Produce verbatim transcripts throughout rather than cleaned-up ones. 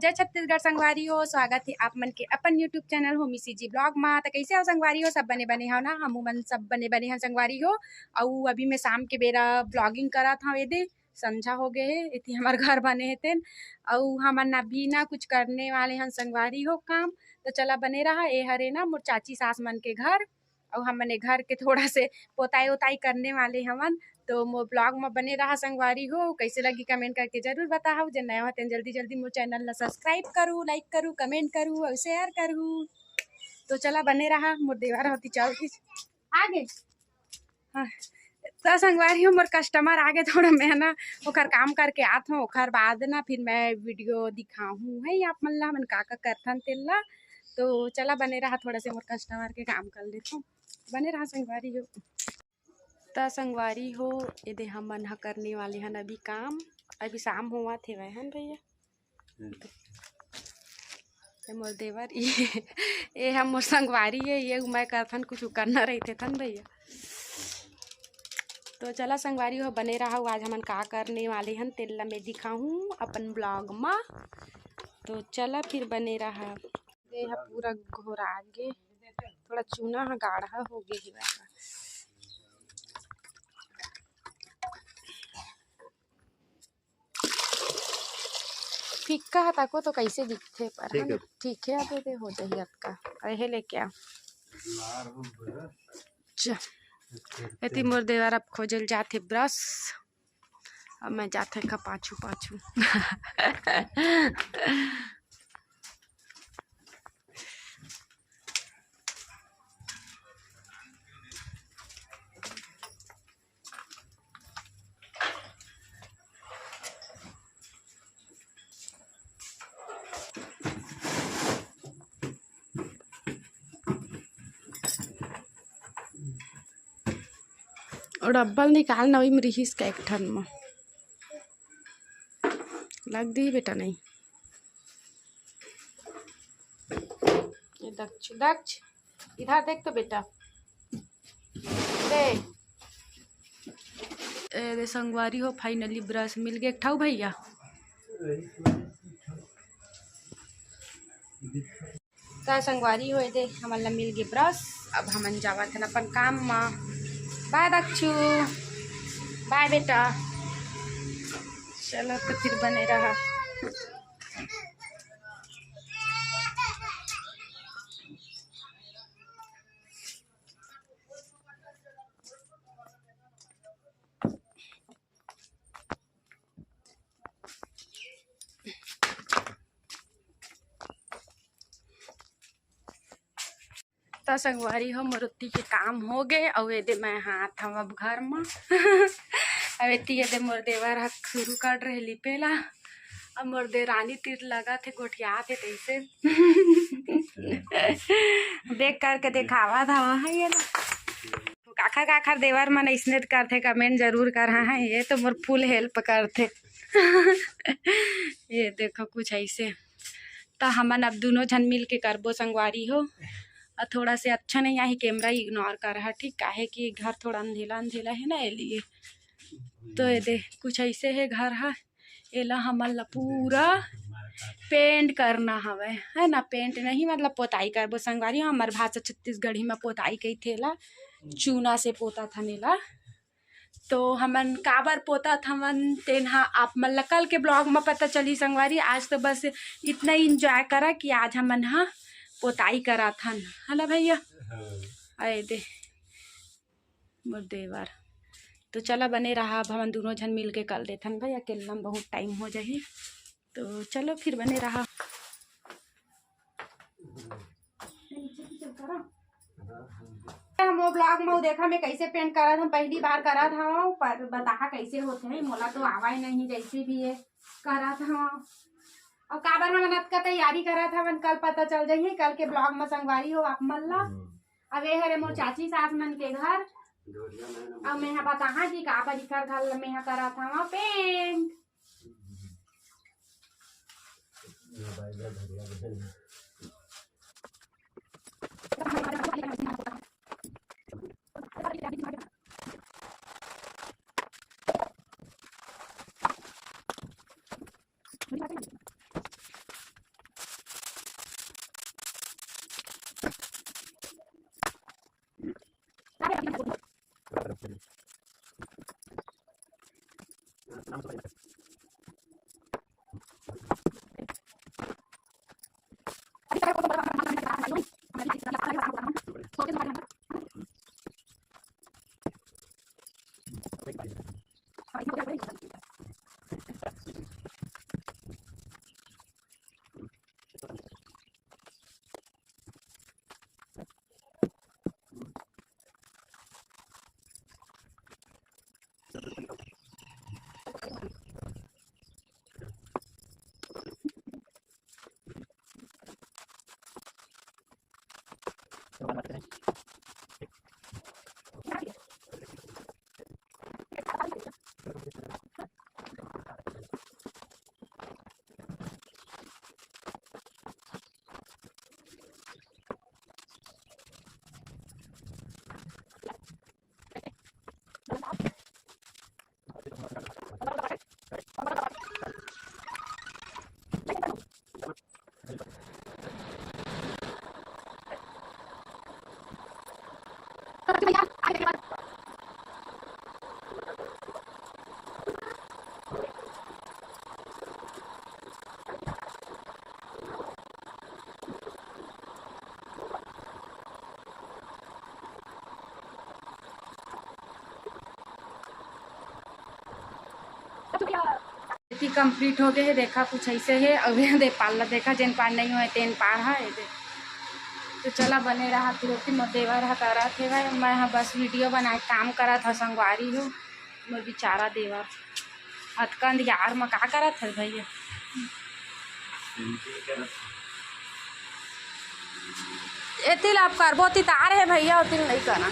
जय छत्तीसगढ़ संगवारी हो, स्वागत हे आप मन के अपन YouTube channel Homi CG blog मा। त कइसे हो संगवारी हो? सब बने बने हो ना? हमू मन सब बने बने हन संगवारी हो। अउ अभी मैं शाम के बेरा ब्लॉगिंग करत हव, एदे संझा हो गए हे, एती हमर घर बने हे तेन। अउ हमन अभी ना कुछ करने वाले हन संगवारी हो काम। त चला बने रहा, ए हरे ना मोर चाची सास मन के घर। अउ हमन ए घर के थोड़ा से पोताई ओताई करने वाले हवन। तो मोर ब्लॉग म बने रहा संगवारी हो। कइसे लगी कमेंट करके जरूर बताहव। जे नया हो तेन जल्दी जल्दी मोर चैनल ला सब्सक्राइब करू, लाइक करू, कमेंट करू अउ शेयर करू। तो चला बने रहा, मोर देवर होती चल के आगे। हाँ, त संगवारी हो मोर कस्टमर आगे, थोड़ा मैं ना ओकर काम करके आत हूँ, ओकर बाद ना फिर मैं वीडियो दिखाहूँ है आप मन ला, हमन का का करथन तेन ला। तो चला बने रहा, थोड़ा से मोर कस्टमर के काम कर लेथों, बने रहा संगवारी हो। त संगवारी हो, एदे हमन ह करने वाले हन अभी काम। अभी शाम होवत हेवय हन भैया। ए मोर देवर, ये, ये हम मोर संगवारी है, ये मैं करथन कुछ करना रहिथे थन भैया। तो चला संगवारी हो, बने रहा, आज हमन का करने वाले हन तेन ला मैं दिखाहूँ अपन ब्लॉग मा। तो चला फिर बने रहा। ये ह पूरा घोरा गे, थोड़ा चूना ह गाढ़ा हो गे हे। फीका ह ताको तो कइसे दिखथे, पर ठीक है। ठीक है, अब एदे हो जाही अतका। अरे हे लेके आ। च-, एती मोर देवर अब खोजल जाथे ब्रश। अब मैं जाथे का पाछू पाछू। और डब्बल निकाल ना, ओही में रिहिस का एक ठन म। लग दी बेटा, नहीं। ये दक्ष, दक्ष, इधर देख तो बेटा, दे। ए, दे संगवारी हो, finally ब्रश मिल गए एक ठा भैया। त संगवारी हो, एदे हमन ला मिल गे ब्रश। अब हमन जावत हन अपन काम म। बाय दक्षू, बाय बेटा। चलो तो फिर बने रहा। त संगवारी हो, मोर ओती के काम हो गे, अउ एदे मैं हाथ हव अब घर म। अब एती एदे मोर देवर ह शुरू कर रहे लिपे ला। अब मोर देरानी तीर लगा थे, गोठिया थे तैसे। देख करके देखावा धावा है ये ला। काखर काखर देवर मन अइसने करथे, कमेंट जरूर करहा है। ये तो मोर फुल हेल्प करथे। ये देखो कुछ ऐसे। त हमन अब दोनों झन मिल के करबो संगवारी हो। अउ थोड़ा से अच्छा नहीं आही, कैमरा इग्नोर करहा, ठीक? काहे कि घर थोड़ा अंधेला अंधेला है ना, ये लिए। तो ये दे, कुछ ऐसे है घर हा। एला हमन ला पूरा पेंट करना हवय, है ना? पेंट नहीं, मतलब पोताई करबो संगवारी हो। हमर भाषा छत्तीसगढ़ी म पोताई कहिथे एला, चूना से पोतत हन एला। तो हमन काबर पोतत हवन, तेन ह आप मन ला कल के ब्लॉग म पता चली संगवारी। आज तो बस इतना ही एंजॉय करा कि आज हमन ह पोताई करत हन, है ना भैया? हाँ। आए दे मोर देवर। तो चला बने रहा, अब हमन दोनों झन मिल के कर देथन भाई, अकेला म बहुत टाइम हो जाही। तो चलो फिर बने रहा। हम वो ब्लॉग में वो देखा मैं कैसे पेंट करत हूँ, पहली बार करत हूँ, पर बताहा कैसे होते हैं, मोला तो आवा ही नहीं, जैसे भी ये करत हूँ। और काबर हमन अतका तैयारी करत हवन, कल पता चल जाही, कल के ब्लॉग में संगवारी हो आप मन ला। अब ये हरे मोर चाची सास मन के घर। अब मैं हा बताहा कि काबर इकर घर ल मैं हा करत हवं पेंट। खेती complete हो गए हे, देखा कुछ ऐसे हे। अउ ये दे पार ला देखा, जेन पार नहीं होए तेन पार है, ये दे। तो चला बने रहा, फिर ओती मोर देवर ह करत हे भाई, मैं ह बस video बना के काम करत ह संगवारी हो। मोर बेचारा देवर अतका अंधियार म का करत हे भैया? एती ला आप करबो, ओती तार हे भैया, ओती नहीं करना।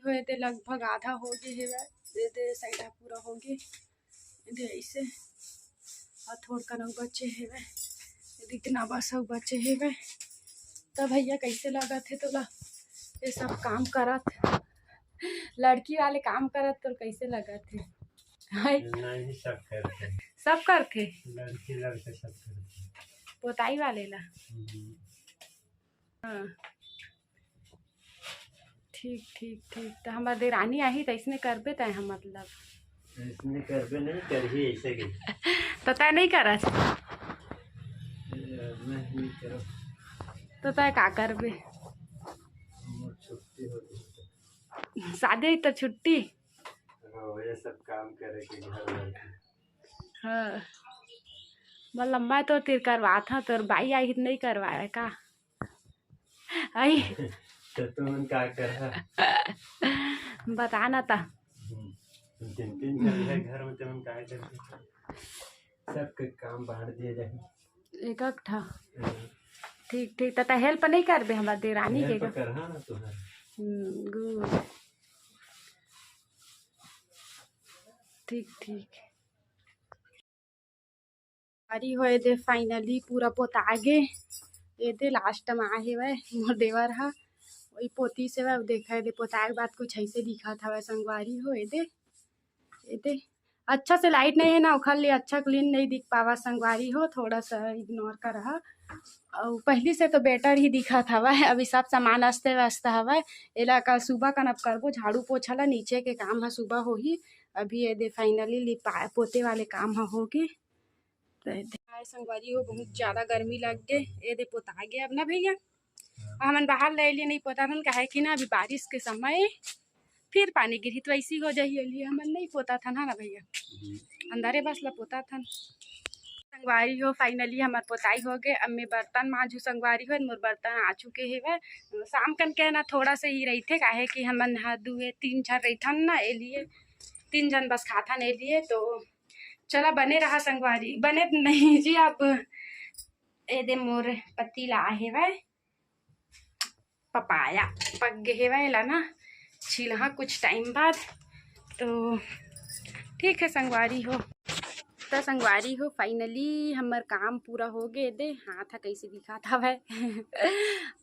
होए ते लगभग आधा हो गे हेवय, दे दे side ह पूरा हो गे, दे ऐसे। अउ थोड़कन अउ बचे हेवय, इतना बस अउ बचे हेवय। त भैया, कैसे लगत हे तोला ये सब काम करत? लड़की वाले काम करत तोला कैसे लगत हे? हाय। नहीं, सब करथे। सब करथे? लड़की लड़का सब करथे। पोताई वाले ला? हम्म। हाँ। ठीक, ठीक, ठीक। त हमर देरानी आही त अइसने करबे तैं ह, मतलब। अइसने करबे नहीं, करही अइसे के। त तैं नहीं करस? ए, मैं नहीं करब। त तैं का करबे? मोर छुट्टी हो गई। शादी होई त छुट्टी? हाँ, ये सब काम करे के घर में। हाँ। मतलब, मैं तो तेर करवात हूँ, तोर बाई आई त नहीं करवाए का? आई। तो तुमन का करहा? बता ना ता। हम्म। तीन, तीन झन है घर में, तुमन का करहा? सबके काम बांट दिया जाए। एक एक ठा। हम्म। ठीक, ठीक। त, त help नहीं करबे हमर देरानी के help का? करहा ना तुहर। हम्म, good। ठीक, ठीक। अरे होए दे, finally पूरा पोता गे। ये दे last में आए हेवय मोर देवर ह, वही पोती से अब देखा दे, पोताए के बाद कुछ ऐसे दिखत हवय संगवारी हो। ये दे, ये दे, अच्छा से light नहीं है ना, ओखर लिए अच्छा clean नहीं दिख पावा संगवारी हो, थोड़ा सा ignore करहा। अउ पहली से तो better ही दिखत हवय, अभी सब सामान अस्ते व्यस्त हवय। एला कल सुबह कन अब करबो झाड़ू पोछा ला, नीचे के काम ह सुबह होही। अभी ये दे finally लिपा पोते वाले काम ह होगे। त ये दे, हाय संगवारी हो, बहुत ज्यादा गर्मी लग गे। ये दे पोता गे अब ना भैया। हाँ। हमन बाहर ले लिए नहीं पोता थन, काहे कि ना अभी बारिश के समय फिर पानी गिरही त वैसी हो जाही, ये लिए हमन नहीं पोता थन, है ना भैया? हम्म। अंदरे बस ला पोता थन। संगवारी हो, finally हमर पोताई हो गे। अब मैं बर्तन मांजू संगवारी हो, मोर बर्तन आ चुके हेवय। शाम कन के ना थोड़ा से ही रहिथे, काहे कि हमन ह दुए तीन झन रहिथन ना, ए लिए तीन झन बस खाथन ए लिए। तो चला बने रहा संगवारी, बने नहीं जी। अब ए दे मोर पति ला आ हेवय पपाया, पक गे हेवय एला ना, छीलहा कुछ टाइम बाद। तो ठीक है संगवारी हो, त संगवारी हो, finally हमर काम पूरा हो गे दे। हाथ ह कइसे दिखात हवय।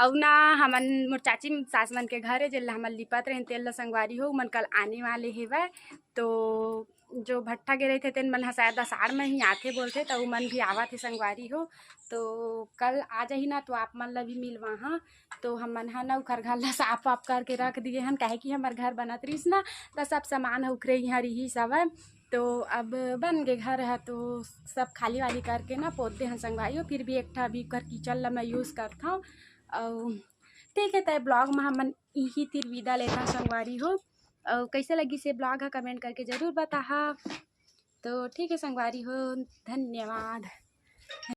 अउ ना हमन मोर चाची सास मन के घर हे, जेला हमन लिपत रहेन तेल ला संगवारी हो, उमन कल आने वाले हेवय। तो जो भट्ठा गे रहिथे तेन मन ह शायद अषाढ़ में ही आथे बोलथे, त उमन भी आवत हे संगवारी हो। तो कल आ जाही ना, तो आप मन ला भी मिलवाहा। तो हमन ह ना उखर घर ला साफ वाफ करके रख दिए हन, काहे कि हमर घर बनत रहिस ना, त सब सामान ह उखरे इहाँ रिहिस हवय। तो अब बन गे घर ह, तो सब खाली वाली करके ना पोत दे हन संगवारी हो। फिर भी एक ठा अभी उखर kitchen ला मैं use करथव। अउ ठीक है, त blog में हमन इही तिर विदा लेथन संगवारी हो। अउ कैसे लगिस ये blog ह, comment करके जरूर बताहा। तो ठीक है संगवारी हो, धन्यवाद।